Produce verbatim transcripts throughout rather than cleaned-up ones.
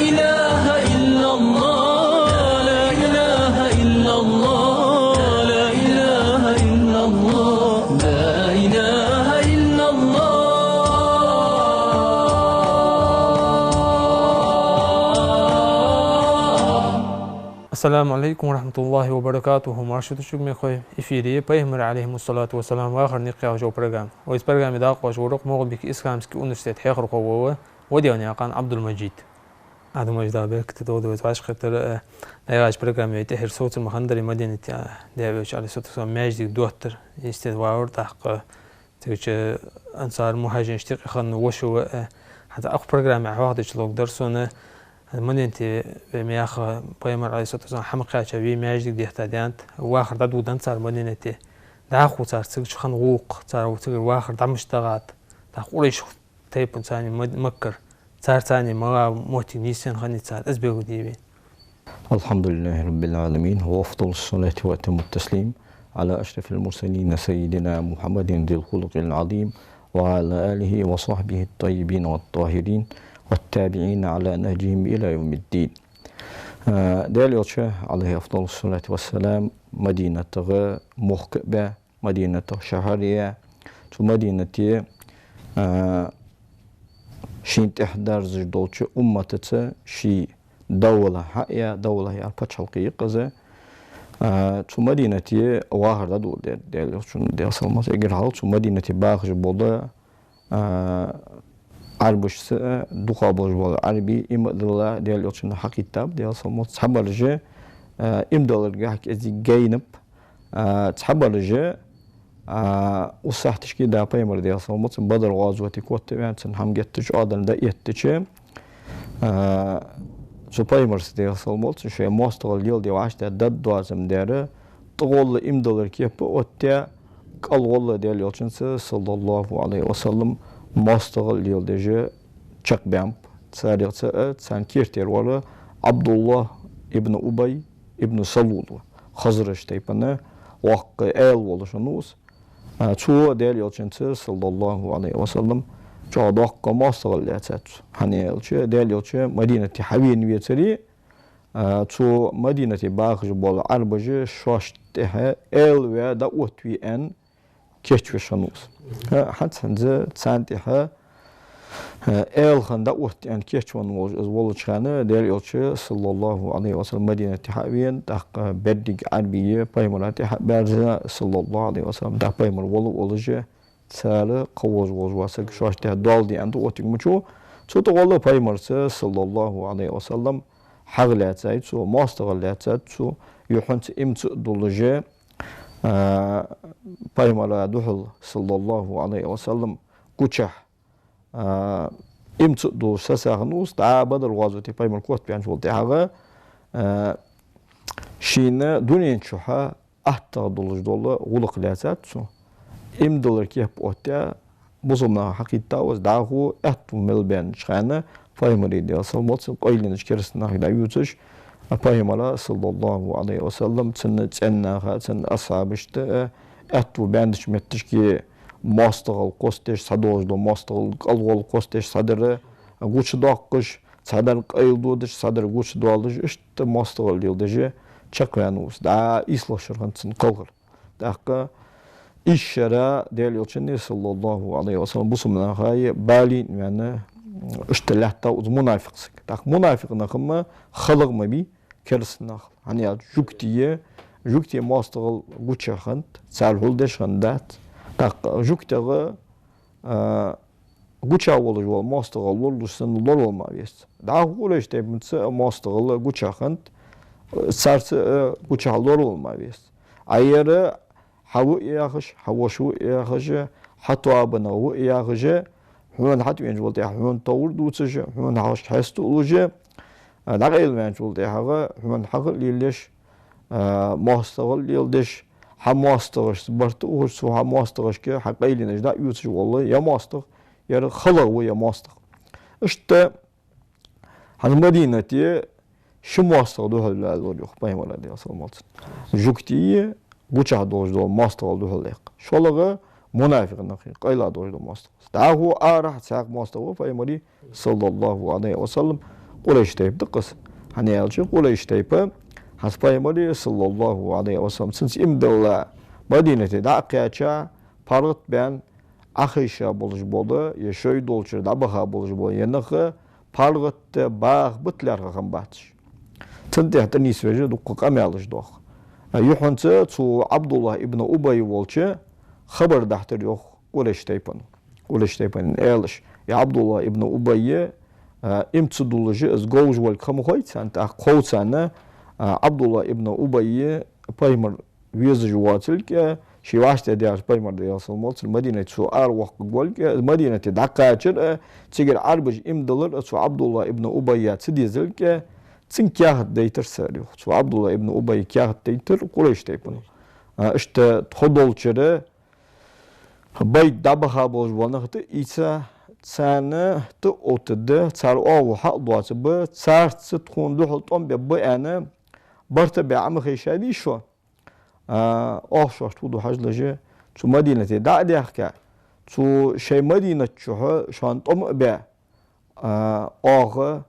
إله إلا الله، لا إله إلا الله، لا إله إلا الله، لا إله إلا الله. Ассаламу Ӏалайкум ва рахьматуллахӀи ва баракатухӀу. Марша вута шуга, мехкахой. Эфире «Пайхамарий, Ӏалайхимуссалату вассалам, вахара никъ» яха программа. Вай программе дакъа лоацаш вар Малгобека исламски университета хьехархо вола Ваделнаькъан Ӏабдул-Мажид. Ӏабдул-Мажид, Дала беркате долда вай вӀашагӀкхетар. Э, дӀаяхача программе вай тӀеххьара совцар ма хиннадарий, Мадинате, э, Даьла Элча, Ӏалайхиссалату вассалам, маьждиг доттар, исте вахар тӀаккха. Цигача ансар мухӀажирашта юкъе хинна воша ва, э, хӀанз укх программе хьоахадича ловргдар сона, э, Мадинате вай мехка Пайхамар, Ӏалайхиссалату вассалам, хӀама кхаьча вай маьждиг деттад аьнна, вахар дӀадоладеннад цар Мадинате. ДӀахо цар цигача хинна гӀулакх, цар цигара вахар дӀа мишта дагӀад, тӀаккха Къурайш тайпан царна Мад-, Маккара, цар царна мала моттиг нийсъенна хиннай цар, из белгалде вай. الحمد لله رب العالمين، وأفضل الصلاة وأتم التسليم على أشرف المرسلين سيدنا محمد ذي الخلق العظيم وعلى آله وصحبه الطيبين الطاهرين والتابعين على نهجهم إلى يوم الدين. Э, Даьла Элча, Ӏалайхи афдалу ссалату вассалам, Мадинатагара мохк а баь, Мадинатах шахьар а яь, цу Мадинате, а, шийна тӀехьа дерзаш долча умматаца ший довла хьа а яь, довла яр паччахьалкхе я-кх из. А, цу Мадинате вахар дӀадоладаьд Даьла Элчан, Даьла салам-моаршал хилда цунна, эггара хьалха цу Мадинате бахаш бола, а, Ӏарбашца а, дукха болаш бола Ӏарбий, иман дилла, Даьла Элчанна хьакхийттаб, Даьла салам-моаршал хилда цунна, цхьабараш а, а, иман дилларгахьа кӀезига гайнаб, а, цхьабараш а, а, укх сахьаташка да Пайхамар, Даьла салам-моаршал хилда цунна, Бадр гӀазоте котваьнна, цунна хӀама геттача, Ӏодана дӀаэттача, а, цу Пайхамарца, Даьла салам-моаршал хилда цунна, шоай моастагӀал леладе вӀаштӀехьа дарба доазам даьр, тӀагӀолла иман диллара кеп а оттадаь, кӀалгӀолла Даьла Элчанца, саллаллахӀу Ӏалайхи ва саллам, моастагӀал леладеш чакхбаьннаб. Царех цаӀ, царна керттера вар Ӏабдуллахь ибн Убай ибн Салул ва, Хазраж тайпан воккха аьла волаш хиннав из. А, цо Даьла Элчанца, саллаллахӀу Ӏалайхи ва саллам, чӀоагӀа доккха моастагӀал лаьцад цо. ХӀана аьлча, Даьла Элча Мадинате хьавена вецаре, а, цу Мадинате бахаш бола Ӏарбаш шоашта тӀехьа аьла ваь дӀаоттаве аьнна кийчвеш хиннав из. А, хӀанз, хӀанз царна тӀехьа, а, аьла хинна дӀаотт аьнна кийчвенна волаш из волча хана, Даьла Элча, саллаллахӀу Ӏалайхи ва саллам, Мадинате хьа а вена, тӀаккха берригаш Ӏарбий Пайхамара тӀехьа а баьрза, саллаллахӀу Ӏалайхи ва саллам, тӀаккха Пайхамар вола а волаш, цар кхы волаш вола саг шоашта тӀехьа доал де аьнна дӀаоттавергвац цо. Цу тӀагӀолла Пайхамарца, саллаллахӀу Ӏалайхи ва саллам, хьагӀ лаьцай цо, моастагӀал лаьцад цо, юххьанца иман ца а дуллаш, а, Пайхамара духьал, саллаллахӀу Ӏалайхи ва саллам, гучахь, а, иман ца а дуллаш сацахиннав из, дӀа Бадр гӀазоте Пайхамар котваьнначул тӀехьагӀа, а, шийна дунен чухьа аттагӀа долаш дола гӀулакх лаьцад цо. Иман диллара кеп оттадаь, бусалба наха хьакхийттав из, дӀахо аьттув мел баьннача хана, Пайхамара, Даьла салам-моаршал хилда цунна, къайленаш керста нахага дӀаювцаш, а, Пайхамара, саллаллахӀу Ӏалайхи ва саллам, цун цӀен наха, цун асхьабашта, а, аьттув баьннача метташка моастагӀал кхоссадеш, цхьадолаш дола моастагӀал, кӀалгӀолла кхоссадеш, цхьадар гучадоаккхаш, цхьадар къайладодаш, цхьадар гучадоалаш, иштта моастагӀал леладеш чакхваьннав из, дӀа ийслагӀча шера хиннад цун кхалхар. ТӀаккха из шера Даьла Элчанна, саллаллахӀу Ӏалайхи ва саллам, бусалба нахаи балийна ваьнна, иштта лаьттав из мунафикъ саг. ТӀаккха мунафикъ нах-м халагӀа ма бий керста нахал. ХӀана аьлча жугтий, жугтий моастагӀал гучахь хиннад, цар хьулдеш хиннадац. ТӀаккха жугтех, а, гучахь волаш вола моастагӀал лоралуш санна лоравала ма веза. ДӀахо Къурайш тайпанца а моастагӀал гучахь хиннад, царца а гучахь лоравала ма веза. Ӏа ер хьа ва а яхаш, хьа воша ва а яхаш, хьа тоабанах ва а яхаш, хьона хьатӀавеначул тӀехьа хьона товр дувцаш, хьона хьалхашка хьеста а луш, а, дӀакъайлаваьнначул тӀехьагӀа хьона хьагӀ а лелаеш, а, моастагӀал леладеш, хьа моастагӀашца барт а ухаш, цу хьа моастагӀашка хьа къайленаш дӀа а ювцаш вола ер моастагӀа, ер халагӀа ва ер моастагӀа. Иштта хӀанз Мадинате ши моастагӀа духьал ваьлар, йоах Пайхамара, Даьла салам-моаршал хилда цунна. Жугтий, гучахь долаш дола моастагӀал духьал даьккха. ШоллагӀа мунафикъ нахи, къайла долаш дола моастагӀал. ДӀахо арахьа цхьаькха моастагӀа ва Пайхамара, саллаллахӀу Ӏалайхи ва саллам, Къурайш тайпа да-кх из. ХӀана аьлча, Къурайш тайпа, хӀанз Пайхамар, саллаллахӀу Ӏалайхи ва саллам, цунца иман дилла Мадинате дӀа а кхаьча, паргӀата баьнна, Ӏохайша болаш бола, е шоай долчара дӀабаха болаш бола, е нах паргӀата баха бита лаьрхӀа хиннабац уж. Цунна тӀехьа тӀанийсвеш дуккха къамаьлаш доагӀа. А, юххьанца цу Ӏабдуллахь ибн Убай волча хабар дахьийтар, йоах, Къурайш тайпано. Къурайш тайпан аьлча, е Ӏабдуллахь ибн Убай, а, иман ца диллаш, из говш волга ха ма хой царна, тӀаккха хов царна, а, Ӏабдуллахь ибн Убай Пайхамар везаш воацилга, ший вӀаштӀехьа даьхача Пайхамар, Даьла салам хилда цунна, Мадинате цо аравоаккхаргволга, Мадинате дӀакхачар а, цигара Ӏарбаша иман диллар а цу Ӏабдуллахь ибн Убайя ца дезалга, цунга каьхат дайтар цар, йоах. Цу Ӏабдуллахь ибн Убайга каьхат дайтар Къурайш тайпано. А, иштта тхо долчара байта дӀабаха болаш бола нах тӀаийца, царна тӀаоттаргда, цар оагӀув хьалдоацаргба, царца тхона духьал тӀом бергба аьнна, барт бе Ӏомахайша дий шо? А, оаха шоашта фу ду хьажалаш, цу Мадинате дӀа а даьхка, цу шоай Мадинат чухь шоана тӀом а бе, а, оаха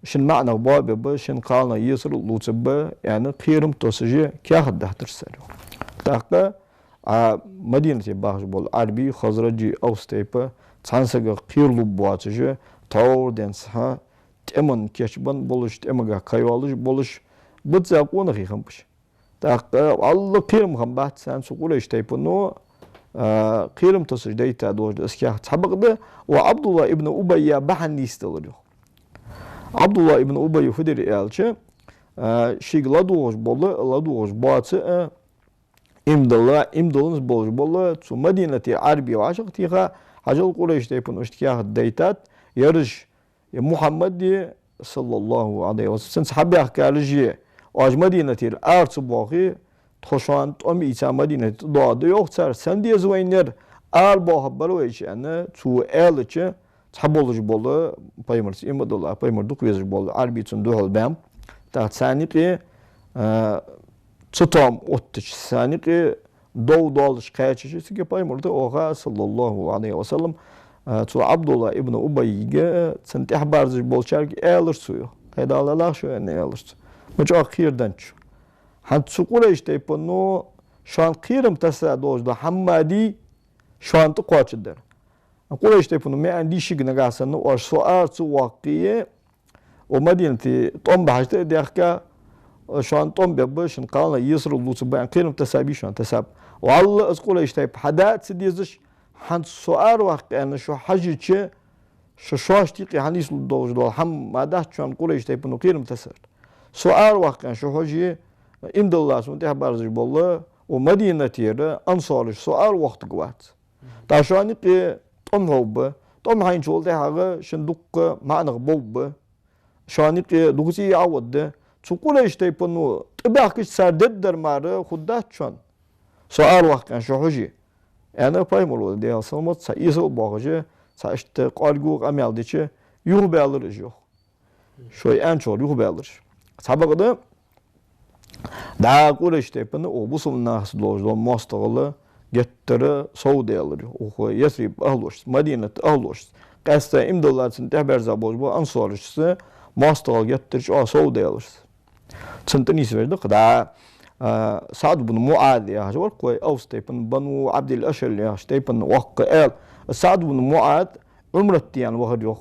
шун маӀанах боабергба, шун кхалнах есар а лувцаргба, аьнна, кхерам тоссаш каьхат дахьийтар цар. ТӀаккха, а, Мадинате бахаш бола Ӏарбий, Хазраджий, Авс тайпа цхьан сагах кхералургбоацаш, тхьовра денз хьа тӀема кийчбенна болаш, тӀемага кхайоалаш болаш, бизза къонахий хиннаб уж. ТӀаккха вӀалла кхерам хиннабац царна цу Къурайш тайпано, а, кхерам тоссаш дайта долаш да из каьхат. Цхьабакъда, ва Ӏабдуллахь ибн Убайя бахьан нийсделар, йоах. Ӏабдуллахь ибн Убай фу дир аьлча, а, шийга ладувгӀаш бола, ладувгӀаш боаца а, иман дилла, иман дилланза болаш бола, цу Мадинате Ӏарбий вӀашагӀтеха, хьажал, Къурайш тайпано иштта каьхат дайтад, ераш е Мухьаммади, саллаллахӀу Ӏалайхи ва саллам, цунца хьабаьхкараши, оаш Мадинатера ара ца боахе, тхо шоана тӀом ийца Мадинате тӀадоагӀаргда, йоах цар, сенна деза вайна ер, арабоахаргбар вай уж, аьнна, цо аьлча, цхьаболаш бола, Пайхамарца иман дилла, Пайхамар дукха везаш бола Ӏарбий цунна духьал баьннаб. ТӀаккха царна юкъе, а, цатоам оттача, царна юкъе дов доалаш кхаьчача, цига Пайхамар тӀаоха, саллаллахӀу Ӏалайхи ва саллам, а, цу Ӏабдуллахь ибн Убайга, цунна тӀехьабарзаш болчарга аьлар цо, йоах. Кхайдалла лахь шо, аьнна, аьлар цо. Ма чӀоагӀа кхераденна. ХӀанз цу Къурайш тайпано шоана кхерам тесса долаш дола хӀама дий, шоана тӀакхоачаргдар. Къурайш тайпано ма аьннадий шийга нагахьа санна, оаш со ара ца воаккхе, укх Мадинате тӀом бахьаш тӀа а даьхка, шоана тӀом бергба, шун кхалнах есар а лувцаргба аьнна, кхерам тессабий шоана? Тессаб. ВаллахӀи, из Къурайш тайпа хьада а ца дезаш, хӀанз со араваккха аьнна шо хьажача, шо шоашта юкъе хьанийслургдолаш дола хӀама дац шоана Къурайш тайпано кхерам тессар. Со араваккха аьнна шо хьоже, иман дилла сона тӀехьабарзаш бола, укх Мадинатера ансараш со аравоаккхаргвац. ТӀаккха шоана юкъе тӀом хьоргба. ТӀом хьайначул тӀехьагӀа шун дуккха маӀанах бовргба. Шоана юкъе дукха цӀий Ӏоаргда. Цу Къурайш тайпано тӀабаьхкача цар дергдар мара хургдац шоана, со араваккха аьнна шо хьоже, аьнна, Пайхамаро, Даьла салам хилда цунна, цхьа эсала боахаш, цхьа иштта кӀоарга къамаьл дича, юхабаьлар уж, йоах. Шоай аьнначура юхабаьлар уж. Цхьабакъда, дӀа Къурайш тайпан укх бусалба нахаца долаш дола моастагӀал геттара совдаьлар, укх Ясриб ахӀлошца, Мадинат ахӀлошца, къаьстта иман диллача цунна тӀехьабаьрза болаш бола ансарашца моастагӀал геттара чӀоагӀа совдаьлар. Цунна тӀанийсвеш да-кх, дӀа, а, СаӀд ибн МуӀаз яхаш вар-кх вай, Авс тайпан, Бану Ӏабдил-Ашхьал яхача тайпан воккха аьла. СаӀд ибн МуӀаз Ӏумрат де аьнна вахар, йоах.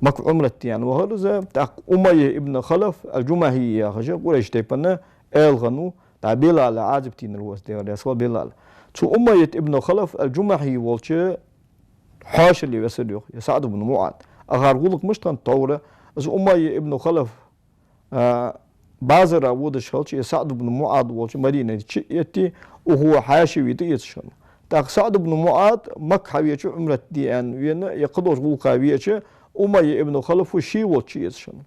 Макка Ӏумрат де аьнна вахар из, тӀаккха Умайя ибн Халаф ал-Джумахьи яхаш Къурайш тайпан аьла хиннав, дӀа Билала Ӏазап дийцар ва из, Даьла раьза хилва Билала. Цу Умайя ибн Халаф ал-Джумахьи волча хьоашалгӀа весар, йоах, ер СаӀд ибн МуӀаз. Акхар гӀулакх мишта хиннад тхьовра, из Умайя ибн Халаф а, базара водаш хилча, ер СаӀд ибн МуӀаз волча Мадинате чу а этте, укхо хьаьша ве тӀаэцаш хиннав. ТӀаккха СаӀд ибн МуӀаз Макка хьавеча, Ӏумрат де аьнна вена, е кхыдолча гӀулакха веча, Умайя ибн Халаф ше волча чу эцаш хиннав.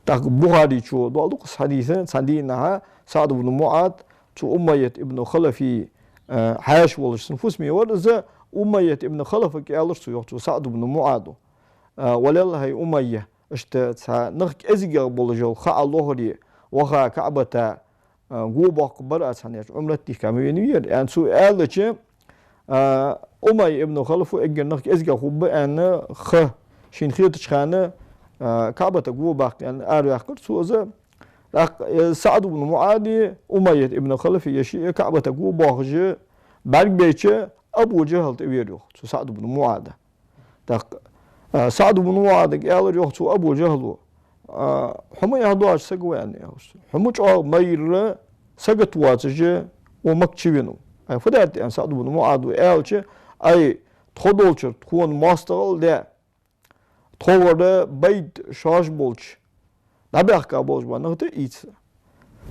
ТӀаккха Бухарийчо доаладу-кх из хьадис, цхьан дийнахьа СаӀд ибн МуӀаз цу Умайя ибн Халафа, а, хьаьша волаш цун фусаме вар из, Умайя ибн Халафага аьлар цо, йоах, цу СаӀд ибн МуӀазо: А, валлахӀи, хӀай Умайя, иштта цхьа нах кӀезигагӀа болаш йола ха Ӏолохаре ваха КаӀбата, а, го боаккхаргбар аз, хӀана аьлча Ӏумрат дийхка ма венавий ер, аьнна, цо аьлча, а, Умайя ибн Халафа эггара нах кӀезигагӀа хургба аьнна ха шийна хетача хана, а, КаӀбатага во баккха аьнна араваьккхар цо из. ТӀаккха, э, СаӀд ибн МуӀази, Умайят ибн Халафи, е шиъ КаӀбатага во боахаш бӀаргабайча, Абу ЖахӀал тӀавера йоах цу СаӀд ибн МуӀаза. ТӀаккха, а, СаӀд ибн МуӀазага аьлар йоах цу Абу ЖахӀала: «А, хьо ма эхь доацаш саг ва», — аьнна, аьлар цо. «Хьо ма чӀоагӀа майра сагота воацаш укх Макка чу венав». «Ай, фу даьд?» — аьнна, СаӀд ибн МуӀаза аьлча: «Ай, тхо долчара тхона моастагӀал а даь, тхогара байда шоаш болча дӀабаьхка болаш бола нах да ийца.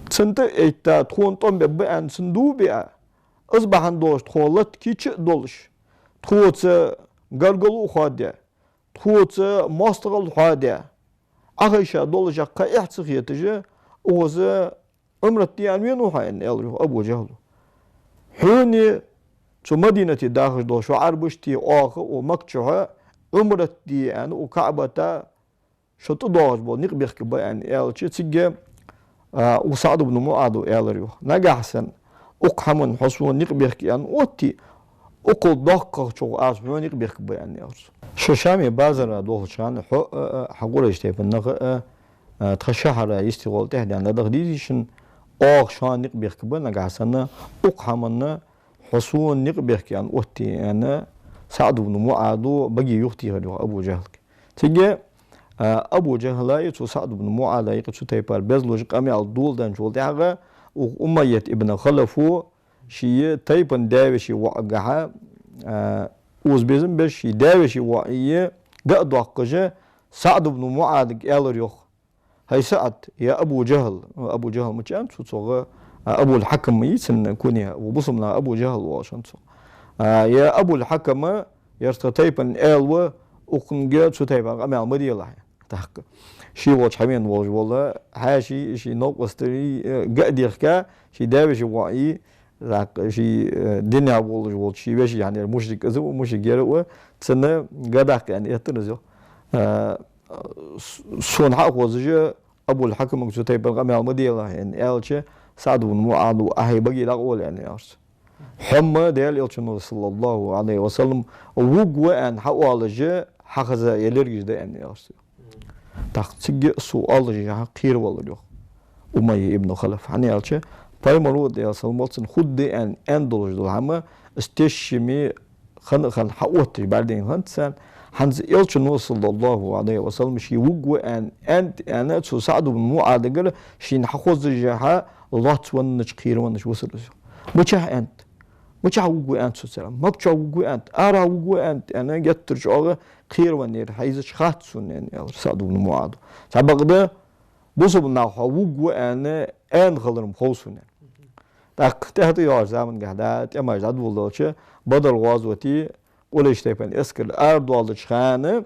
Цунна тӀа а этта, тхона тӀом бергба аьнна, цунна дув а биа, из бахьан долаш тхо латта кийча а долаш, тхоца гаргало а хоадаь, тхоца моастагӀал а хоадаь, Ӏохайша долаш кхы эхь ца хеташ, укхаза Ӏумрат де аьнна венав хьо», — аьнна, аьлар йоах Абу ЖахӀала. «Хьона, цу Мадинате дахаш долча Ӏарбашта, оаха укх Макка чухь Ӏумрат де аьнна, укх КаӀбата шо тӀадоагӀаш бола никъ бехке ба», — аьнна аьлча, цига, а, укх СаӀд ибн МуӀаза аьлар йоах: «Нагахьа санна укх хӀаман хьо сона никъ бехке аьнна отте, укхул доккхагӀчох аз хьона никъ бехке ба», — аьнна аьлар цо. «Шо Шаме базара долхача хана хьо а, а, хьа Къурайш тайпан нах а, а, тха шахьара йисте гӀолла тӀехьа даьнна ладувгӀа дезий шун, оаха шоана никъ бехке ба, нагахьа санна укх хӀаманна хьо сона никъ бехке аьнна отте», — аьнна, СаӀд ибн МуӀаза баге юхатехар йоах Абу ЖахӀалга. Цига, а, Абу ЖахӀалаи цу СаӀд ибн МуӀазаи юкъе цу тайпара безалуш къамаьл доладенначул тӀехьагӀа, укх Умайят ибн Халафо ший тайпан даь-веший воӀагахьа, а, укхаза безам беш, ший даь-веший воӀа га а доаккхаш, СаӀд ибн МуӀазага аьлар йоах: «ХӀай СаӀд, я Абу ЖахӀал», Абу ЖахӀал мича аьннад цо цох, а, Абул-Хьакам я цун куня, бусалба наха Абу ЖахӀал оалаш хиннад цох. А, я Абул-Хьакам, ер тха тайпан аьла ва, укхунга цу тайпара къамаьл ма делахь. ТӀаккха ше волча хьавена волаш вола хьаьший, ший новкъостий, э, га а дехка, ший даь-веший воӀа, тӀаккха ший, э, динах волаш волча ший веший, хӀана аьлча мушрик из ва, мушрик ер ва, цунна га даккха аьнна эттар из йоах. А, с-, сона хьахозаш, Абул-Хьакамага цу тайпара къамаьл ма делахь, аьнна аьлча, СаӀд ибн МуӀаза: «Ахьа баге дӀакъовла», — аьнна аьлар цо. «Хьо-м Даьла Элчано, саллаллахӀу Ӏалайхи ва саллам, вувргва аьнна хьаоалаш хьахеза яларгаш да», — аьнна аьлар цо. ТӀаккха цига цо оалаш хьакхеравелар йоах Умайя ибн Халаф. ХӀана аьлча, Пайхамаро, Даьла салам хилда цунна, хургда аьнна, аьнна долаш дола хӀама, из тешаме хана а хинна хьаотташ бӀаргадайна хиннад царна. ХӀанз Элчано, саллаллахӀу Ӏалайхи ва саллам, ше вувргва аьнна, аьннад аьнна, цу СаӀд ибн МуӀазагара шийна хьахозаш хьа лоацца веннача, кхеравеннача висар из. Мичахьа аьннад? Мичахьа вувргва аьннад цо царна? Макка чу вувргва аьннад, арахьа вувргва аьннад, аьнна, геттара чӀоагӀа кхеравенна яр, хьайзача хац сона, аьнна, аьлар СаӀд ибн МуӀаза. Цхьабакъда, бусалба наха хьо вувргва аьнна, аьнна хилар-м хов сона, аьнна. ТӀаккха тӀехьа тӀайоагӀача замангахьа, да, тӀемаш дӀадоладелча, Бадр гӀазоте Къурайш тайпан эскар арадоалача хана,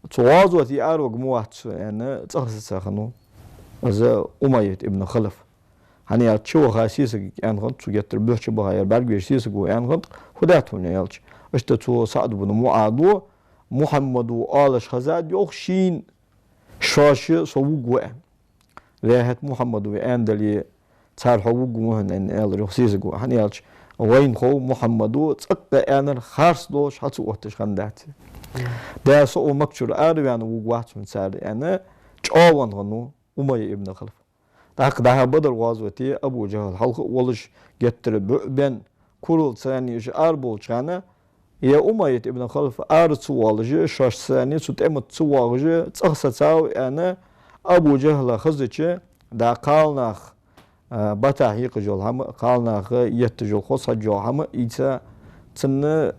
цу гӀазоте араварг ма вац со, аьнна, цӀагӀа сеца хиннав из Умайят ибн Халаф. ХӀана аьлча, чу ваха сесагага аьнна хиннад цо, геттара буьхьа чу баха яр бӀаргавайча сесаго аьнна хиннад, фу даьд хьона аьлча. Иштта цу СаӀд ибн МуӀазо Мухьаммада оалаш хезад йоах шийна, шоаш со вувргва аьнна. Вехьет Мухьаммада аьнна дале, цар хьо вувргва хьона, аьнна, аьлар йоах сесаго. ХӀана аьлча, вайна хов Мухьаммада цӀаккха аьннар харц долаш хьа ца отташ хиннадац. Даьра, со укх Макка чура араваьнна вувргвац хьона цар, аьнна, чӀоагӀа венна хиннав Умайя ибн Халаф. ТӀаккха дӀахо Бадр гӀазоте Абу ЖахӀал хьалха а волаш, геттара буьӀ бенна, курал царна уж арабовлача хана, е Умайят ибн Халаф ара ца воалаш, шоашца царна цу тӀема тӀа ца воагӀаш, цӀагӀа сецав, аьнна, Абу ЖахӀала хезача, да, кхалнах, а, бата хьекхаш йола хӀама, кхалнаха етташ йола хоза хьаж йола хӀама ийца, цунна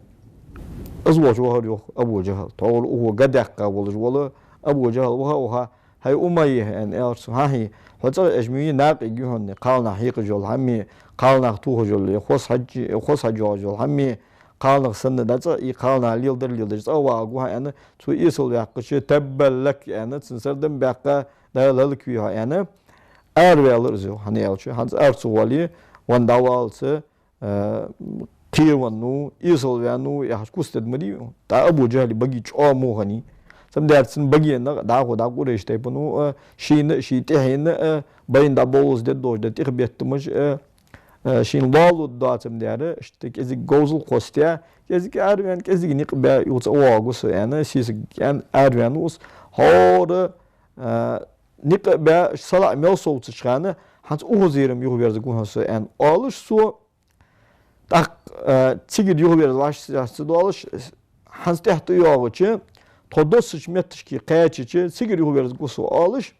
из волча вахар йоах Абу ЖахӀал. ТӀаккха укхо га даьккха волаш вола Абу ЖахӀал ваха а ваха, «ХӀай Умайя, — аьнна, аьлар цо, — хӀанз хьо цӀагӀа эш ма вий, накъиг я хьона, кхалнах хьекхаш йола хӀама, кхалнах тохаш йола, хоза хьаж, хоза хьаж йоагӀаш йола хӀама, кхалнах санна дӀа цӀагӀа, и кхалнах леладар леладеш цӀагӀа вагӀаргва хьо», — аьнна, цо эсала ваьккхача, «Таббан лака», — аьнна, цунна сардам баьккха, «Дала хӀалаквий хьо», — аьнна, араваьлар из йоах. ХӀана аьлча, хӀанз ара ца воале, венна дӀаваллалца, а, кхеравеннав, эсала ваьннав яхаш куц дергда ма дий. ТӀаккха Абу ЖахӀала баге чӀоагӀа во хиннай. Цамдера цун баге нах дӀахо дӀа Къурайш тайпано, а, шийна а, ший тӀехьенна а, а, байна дӀабовллалца дергдолаш да тӀехбеттамаш, а, а, шийна лоалургдоацамдера, иштта кӀезига говзал кхоссадаь, кӀезига араваьнна, кӀезига никъ баь, юха цӀавоагӀаргва со, аьнна, сесагага аьнна, араваьннав из. ХӀара, а, никъ а баь, салаӀа мел совцача хана, хӀанз укхазара-м юхаверзаргва хьона со, аьнна, оалаш цо, тӀаккха, а, цигара юхаверза вӀаштӀехьа ца доалаш, хӀанз тӀехьа тӀайоагӀача, тхо доссача метташка кхаьчача, цигара юхаверзаргва со, оалаш,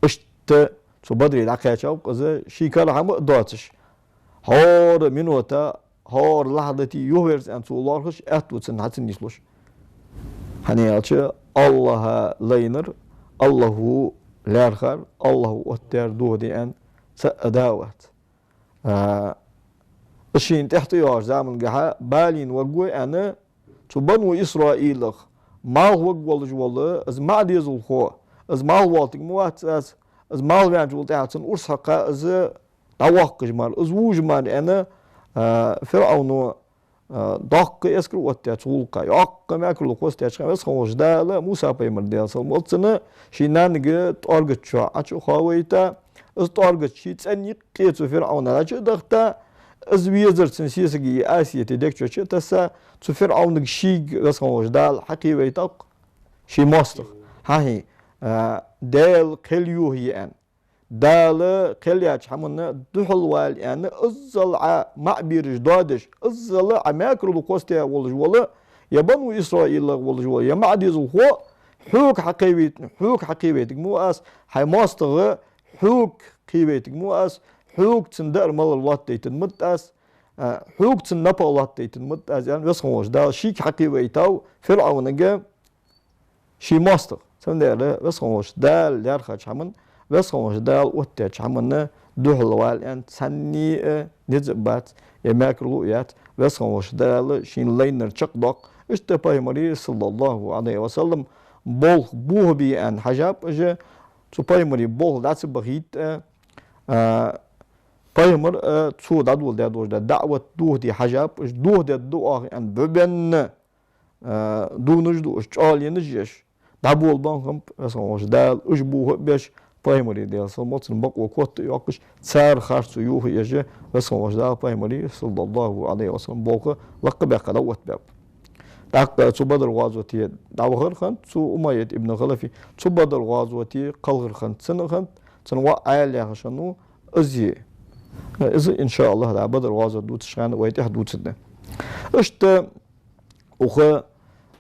иштта цу Бадре дӀакхаьчав-кх из, ший кара хӀама а доацаш. ХӀара минота, хӀара лахьзата юхаверза аьнна цо лоархӀаш, аьттув цунна хьа ца нийслуш. ХӀана аьлча, АллахӀа лайнар, АллахӀа лаьрхӀар, АллахӀа оттадаьр дохаде аьнна цаӀ а да а вац. А, из шийна тӀехьа тӀайоагӀача замангахьа балийна варгва аьнна, цу Бану Исраилах малхварг волаш вола из маӀа дезалхо, из малхвоалийтарг ма вац аз, из малхваьнначул тӀехьагӀа цун урс хьакха из дӀавоаккхаш мара, из вувш мара аьнна, а, ФирӀавно, а, доккха эскар оттадаьд цу гӀулакха. Йоккха мекарло кхоссадаьча хана Веза хинна волча Дала Муса пайхамар, Даьла салам хилда цунна, ший наннага тӀоаргача чу Ӏочу а хоавайта, из тӀоаргача ший цӀен юкъе цу ФирӀавна дӀачу а дахийта, из везар цун сесаги Асияти дег чу чу а тесса, цу ФирӀавнага шийга Веза хинна волча Дала хьакхийвайтав-кх ший моастагӀа. ХӀаа-хӀаа, а, Даьла кхел йохае аьнна, Дала кхел яьча хӀаманна духьалвала аьнна, иззал Ӏа маӀа бераш доадеш, иззал Ӏа мекарло кхоссадаь волаш вола, е Бану Исраилах волаш вола, е маӀа дезалхо, хьога хьакхийвайт-, хьога хьакхийвайтарг ма ва аз, хьай моастагӀа хьога кхийвайтарг ма ва аз, хьога цун даар-малар лоаттадайтарг ма да аз, а, хьога цун напагӀа лоаттадайтарг ма да аз, аьнна, Веза хинна волча Дала шийга хьакхийвайтав ФирӀавнага ший моастагӀа. Цудухьа Веза хинна волча Дала лаьрхӀача хӀаман, Веза хинна волча Дала оттадаьча хӀаманна духьалвала аьнна цхьанне а низ а бац, е мекарло а яц, Веза хинна волча Дала шийна лайнар чакхдоаккх. Иштта пайхамара, саллаллахӀу Ӏалайхи ва саллам, болх бохабе аьнна хьежаб уж, цу пайхамара болх дӀа ца бахийта, а, пайхамара, а, цо дӀадоладаь долаш да даӀват дохаде хьежаб уж, дохадергда оаха аьнна бӀубенна, а, дувнаш ду уж, чӀоагӀленаш еш, дӀаболабенна хиннаб Веза хинна волча Дала, уж боха а беш, пайхамара, Даьла салам хилда цунна, бокъо котта а йоаккхаш, цар харцо йохаеш, Веза хинна волча Дала пайхамара, саллаллахӀу Ӏалайхи ва саллам, болх лакха баьккха дӀаоттабаьб. ТӀаккха цу Бадр гӀазоте дӀавахар хиннад цу Умайят ибн Халафи, цу Бадр гӀазоте кхалхар хиннад цун а хиннад, цун воӀ Ӏаьла яхаш хиннав из а. Из, иншааллахӀ, дӀа Бадр гӀазот дувцача хана вай тӀехьа дувцаргда. Иштта укх,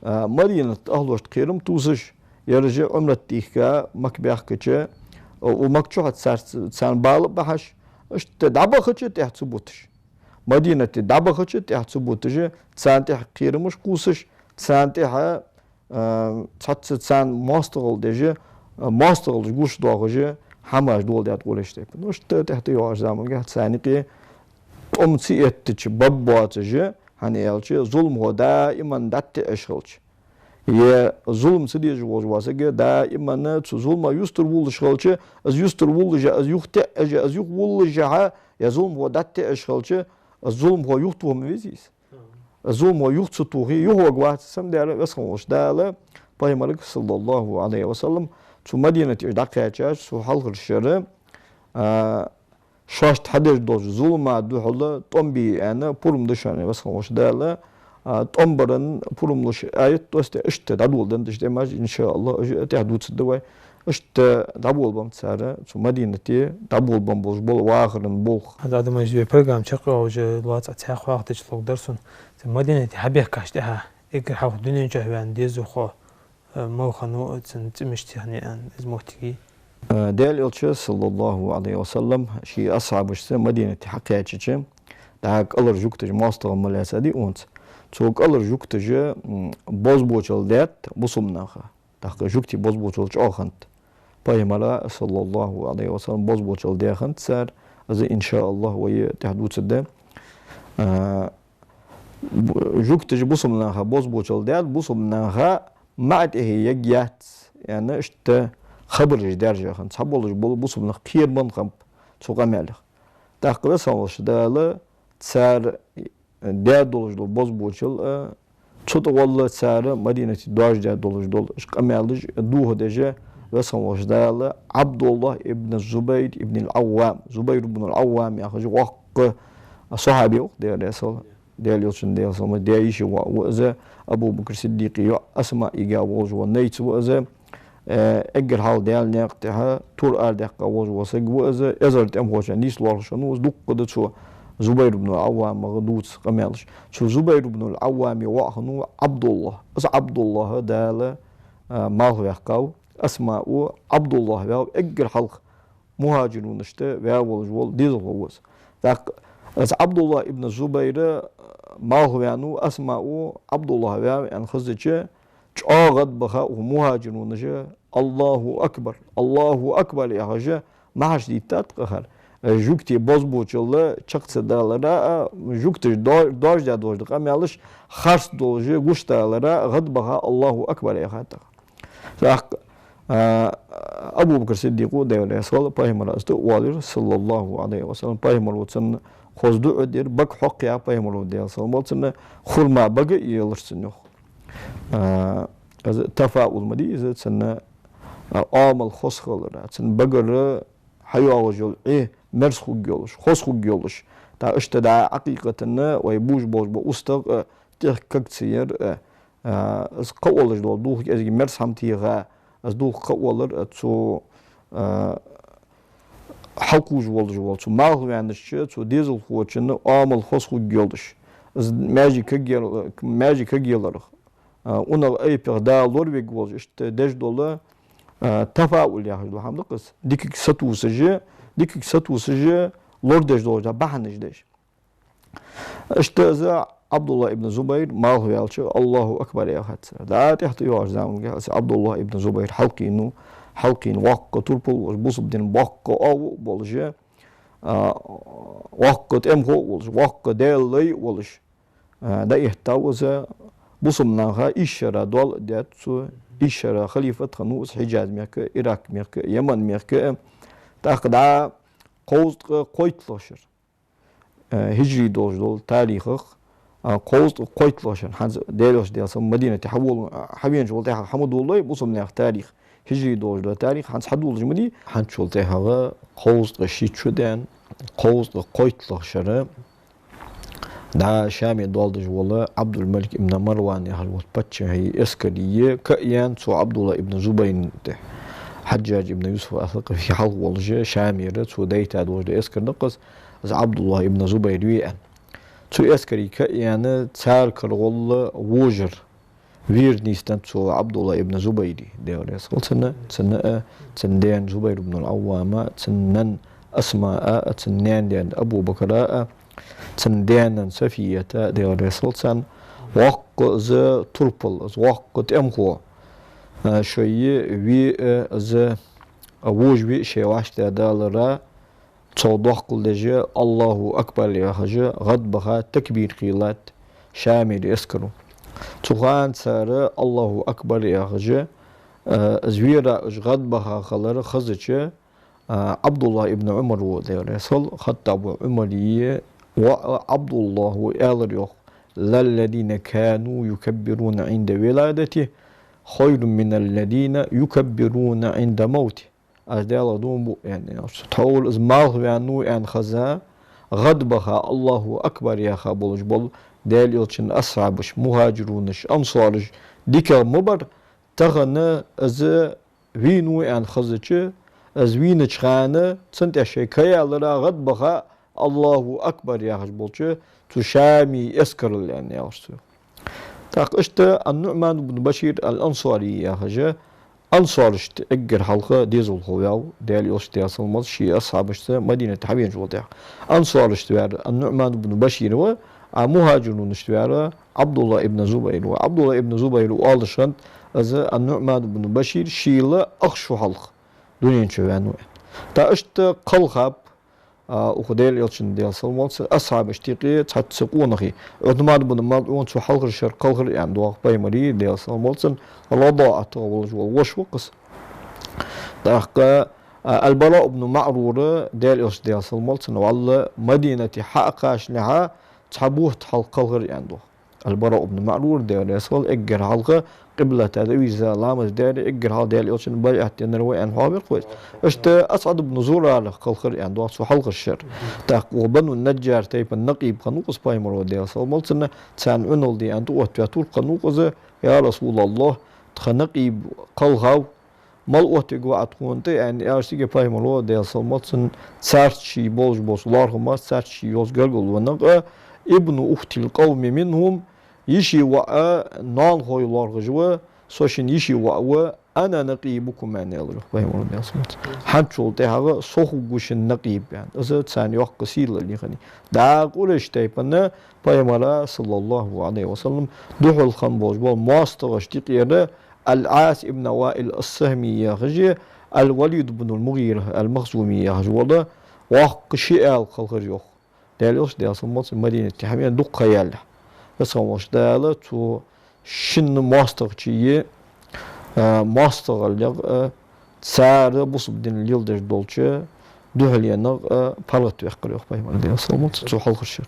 а, Мадинат ахӀлошта кхерам тувсаш, ераш Ӏумрат дийхка Макка баьхкача, у Макка чухьа цар, царна бала а бахьаш, иштта дӀабахача тӀехьа ца буташ. Мадинате дӀабахача тӀехьа ца буташ, царна тӀехьа кхерамаш кхувсаш, царна тӀехьа, а, цхьацца царна моастагӀал деш, а, моастагӀалаш гуш доахаш, хӀамаш доладаьд Къурайш тайпан. Иштта тӀехьа тӀайоагӀача замангахьа царна юкъе тӀом ца эттача баб боацаш, хӀана аьлча, зуламхо даиман дӀатӀатеӀаш хилча, е зулам ца дезаш волаш вола саг даиман цу зулама юстара вувлаш хилча, из юстара вувлаш а, из юхатеӀаш а, из юхавувлаш а, е зуламхо дӀатӀатеӀаш хилча, из зуламхо юхатоха ма везий из. Из зуламхо юха ца тохе, юхаваргвац. Цудухьа Веза хинна волча Дала пайхамарга, саллаллахӀу Ӏалайхи ва саллам, цу Мадинате уж дӀакхаьчача, цу хьалхарча шера, а, шоашта хьадеш долча зулама духьала тӀом бе аьнна, пурам да шоана, Веза хинна волча Дала, а, тӀом бара пурам луш аят доссадаь, иштта дӀадоладеннад уж тӀемаш, иншааллахӀ, уж а тӀехьа дувцаргда вай. Иштта дӀаболабеннаб цар, цу Мадинате дӀаболабенна болаш бола вахара болх. ХӀанз, Адам, из вай программа чакхйоалаш лоаца цхьа хьоахадича ловргдар сона. Цу Мадинате хьабаьхкача тӀехьа, эггара хьалха дунен чу ваьнна дезалхо, э, мала хиннав, цун цӀи мишта яхар аьнна, из моттиг. Э, Даьла Элча, саллаллахӀу Ӏалайхи ва саллам, ший асхьабашца Мадинате хьакхаьчача, дӀа кӀалхара жугташ, моастагӀал ма лаьца а дий хьона цу. Цу кӀалхара жугташа, м, бозбуунчал даьд бусалба наха. ТӀаккха жугтий бозбуунчал чӀоагӀа хиннад. Пайхамара, саллаллахӀу Ӏалайхи ва саллам, бозбуунчал даь хиннад цар, из, иншааллахӀ, вай тӀехьа дувцаргда. А, бу-, жугташа бусалба наха бозбуунчал даьд, бусалба наха маӀа тӀехье ергьяц, аьнна, иштта хабараш даьржа хиннад. Цхьаболаш бола бусалба нах кхерабенна хиннаб цу къамаьлах. ТӀаккха Веза хинна волча Дала цар даь долаш дола бозбуунчал а, цу тӀагӀолла цар Мадинате доаржадаь долаш дола уж къамаьлаш а дохадеш, Веза хинна волча Дала ӀабдуллахӀ ибн Зубайр ибн ал-Ӏаввам, Зубайр ибн ал-Ӏаввам яхаш воккха сахьаби ва-кх, Даьла раьза хилва, Даьла Элчан, Даьла салам хилда цунна, даь-йиший воӀ ва из, Абу Бакр Сиддикъа йоӀ Асмаъ йига волаш вола найц ва из, э, эггара хьалха Даьла наькъа тӀа тур арадаьккха волаш вола саг ва из, эзар тӀемахочоа нийслоархӀаш хиннав из, дукха да цо Зубайр ибн ал-Ӏаввамага дувца къамаьлаш. Цу Зубайр ибн ал-Ӏаввама воӀ хиннав Ӏабдуллахь. Из Ӏабдуллахьа Дала, а, малхваьккхав, Асмаъ Ӏабдуллахь ваьв, эггара хьалха мухӀажирунашта ваь волаш вола дезалхо ва из. ТӀаккха из Ӏабдуллахь ибн Зубайр малхваьннав, Асмаъ Ӏабдуллахь ваьв аьнна хезача, чӀоагӀа гӀадбаха укх мухӀажирунаша: «Аллаху акбар, Аллаху акбар», — яхаш, махьаш дийтад-кх хӀара. Жугтий бозбуунчалла чакх ца далара а, жугташа до-, доаржадаь долаш дола къамаьлаш харц долаш гуш далара а гӀадбаха «Аллаху акбар» яхад-кх. ТӀаккха, а, Абу Бакр Сиддикъа, Даьла раьза хилва цунна, пайхамара из тӀа а воалавир, саллаллаху Ӏалайхи ва саллам, пайхамара цунна хоза дуӀа дир, бага хьокхаяьй пайхамара, Даьла салам хилда цунна, хурма бага а елар цунна, йоах. А, из тафаул ма дий из, цун, а, оамал хоза хилар, цун багара хьайоагӀаш йола Ӏи мерза хургйолаш, хоза хургйолаш. ТӀаккха иштта дӀа Ӏакъикъатана вай бувш болаш бола устагӀа, а, тӀех каг ца яр, а, а, из кхаъ волаш дола дулх кӀезига мерза хӀама теха, из дулх кхаъ валар, а, цу, а, хьалкхувш волаш вола, цу малхваьннача, цу дезалхочун оамал хоза хургйолаш. Из маьжий каг яр-, маьжий каг яларах, а, унахчох, айпах Дала лоравергволаш, иштта деш дола, а, тафаул яхаш дола хӀама да-кх из. Дикага сатувсаш, дикага сатувсаш, лорадеш долаш да бахьанаш деш. Иштта из Ӏабдуллахь ибн Зубайр малхваьлча, «Аллаху акбар» яхад цар. ДӀа тӀехьа тӀайоагӀача замангахь из Ӏабдуллахь ибн Зубайр хьалкхийнав, хьалкхийна воккха турпал волаш, бусалба дина боккха оагӀув болаш, а, воккха тӀемахо а волаш, воккха Даьла лай а волаш, а, дӀаэттав из. Бусалба наха ийс шера доал а даьд цо, ийс шера халифат хиннав из Хьиджаз мехка, Ирак мехка, Яман мехка. ТӀаккха дӀа кховзткъа кхойтталагӀча шера, э, хӀижрий долаш дола тарихах, а, кховзткъа кхойтталагӀча шера, хӀанз Даьла Элча, Даьла салам хилда цунна, Мадинате хьавола-, хьавеначул тӀехьагӀа хьа ма доаллий бусалба наьха тарих, хӀижрий долаш дола тарих хӀанз хьадоалаш ма дий. ХӀанзчул тӀехьагӀа кховзткъа шийтта шу даьнна, кховзткъа кхойтталагӀча шера дӀа Шаме доал деш вола Ӏабдул-Малик ибн Марван яхаш вола паччахьа эскаре каъ яьннай цу Ӏабдуллахь ибн Зубайра тӀа. Хьаджжадж ибн Юсуф ас-Сакъафи хьалха волаш, Шамера цо дайта долаш дола эскар да-кх из, из Ӏабдуллахь ибн Зубайр ве аьнна. Цу эскаре каъ яьннай, цар кара гӀолла вожар вер нийсденнад цу Ӏабдуллахь ибн Зубайра, Даьла раьза хилва цунна, цун, а, цун даь Зубайр ибн ал-Ӏаввама, цун нанна Асмаъа, а, цун наьна-даь Абу Бакра, а, цун даь нанна Сафията, Даьла раьза хилва царна, воккха из турпал, из воккха тӀемахо, а, шоай ве, а, из, а, вожа ве а шоай вӀаштӀехьа далара, цох доккхал деш, «Аллаху акбар» яхаш, гӀадбаха такбир хилад Шамера эскаро. Цу хана цар «Аллаху акбар» яхаш, а, из вера уж гӀадбаха хилар хезача, а, Ӏабдуллахь ибн Ӏумар ва, Даьла раьза хилва, Хаттаба Ӏумара воӀ Ӏабдуллахьа аьлар, йоах: «للذين كانوا يكبرون عند ولادته خير من الذين يكبرون عند موته». Аз Даьлах дув буъ, аьнна, аьлар цо. Тхьовра из малхваьннав аьнна хеза, гӀадбаха, «Аллаху акбар» яха болаш бола Даьла Элчан асхьабаш, мухӀажирунаш, ансараш дикагӀа ма бар, тахан из вийнав аьнна хезача, из вийнача хана цунна тӀа шоай ка ялара гӀадбаха, «Аллаху акбар» яхаш болча цу Шаме эскарал, аьнна, аьлар цо. ТӀаккха иштта ан-НуӀман ибн Башир ал-Ансари яхаш, ансарашта эггара хьалха дезалхо ваьв, Даьла Элча, Даьла салам хилда цунна, ший асхьабашца Мадинате хьавеначул тӀехьагӀа. Ансарашта ваьр ан-НуӀман ибн Башир ва, а мухӀажирунашта ваьр Ӏабдуллахь ибн Зубайр ва. Ӏабдуллахь ибн Зубайра оалаш хиннад, из ан-НуӀман ибн Башир шийла ах шу хьалха дунен чу ваьннав. ТӀаккха иштта кхалхаб, а, укх Даьла Элчан, Даьла салам хилда цунна, асхьабашта юкъе цхьацца къонахий. Ӏусман ибн МазӀун цу хьалхарча шера кхалхар, аьнна, доагӀа пайхамара, Даьла салам хилда цунна, РадиӀат яхаш вола воша ва-кх из. ТӀаккха, а, ал-Бараъ ибн МаӀрур, Даьла Элча, Даьла салам хилда цунна, валлахӀи, Мадинате хьа а кхачалехьа, цхьа бутт хьалха кхалхар, аьнна, доагӀа. Аль-Бараъ ибн МаӀрур, Даьла раьза хилва цунна, эггара хьалха къиблата дӀавийрза ламаз даьр, эггара хьалха Даьла Элчано байӀат деннар ва аьнна хьоахабир-кх вайна. Иштта Асъад ибн Зурара хьалхара аьнна доагӀа цу хьалхарча шера. ТӀаккха укх Бану Наджжар тайпан накъиб хиннав-кх из, Пайхамара, Даьла салам хилда цунна, царна Ӏуналде аьнна тӀаоттаваь тур хиннав-кх из: «Я Расулаллахӏ, тха накъиб кхелхав, мала оттавергва Ӏа тхона тӀа?» — аьнна аьлча, цига Пайхамара, Даьла салам хилда цунна, царца ший болаш болча лоархӀамца, царца ший йолча гаргало нах а: «ابن أخت القوم منهم», йиший воӀ ноанахой лоархӀаш ва, со шун йиший воӀ ва, «أنا نقيبكم», — аьнна аьлар йоах Пайхамара, Даьла салам хилда цунна. Хьанчул тӀехьагӀа со хургва шун накъиб, аьнна. Из царна йоккха сийлалла хиннай. ДӀа Къурайш тайпан Пайхамара, саллаллахӀу Ӏалайхи ва саллам, духьал хинна болаш бола моастагӀашта юкъера Аль-Ӏас ибн Ваил ас-Сахьми яхаш, Аль-Валид ибн аль-МугӀира аль-Махзуми яхаш вола воккха ши аьла хилхар йоах. Даьла Элча, Даьла салам хилда цунна, Мадинате хьавена дукха ха яьлча, Веза хинна волча Дала цу шин моастагӀчоа, а, моастагӀаллех а, цар бусалба дин леладеш долча духьаленех а паргӀатваьккхар йоах Пайхамар, Даьла салам хилда цунна, цу хьалхарча шера.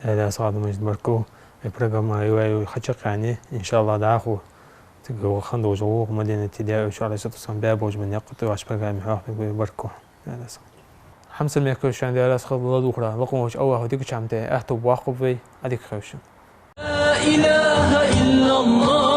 Даьла раьза хилва, Мажит, баркал. Вай программа ювай хьачакхъяьннай, иншаАллахӀ, дӀахо цига ваха хинна долаш вола Мадинате Даьла Элча, Ӏалайхи ссалату вассалам, баь болча бенна яккха тӀа ваш программе хьоахабергба вай, баркал. Даьла раьза хилва. Хьамсара мехкахой, шоана Даьла раьза хилда, ладувгӀарах, лакха волча АллахӀа дикача хӀаман тӀа аьттув боаккхалба вай, Ӏадика хийла шун. لا إله إلا الله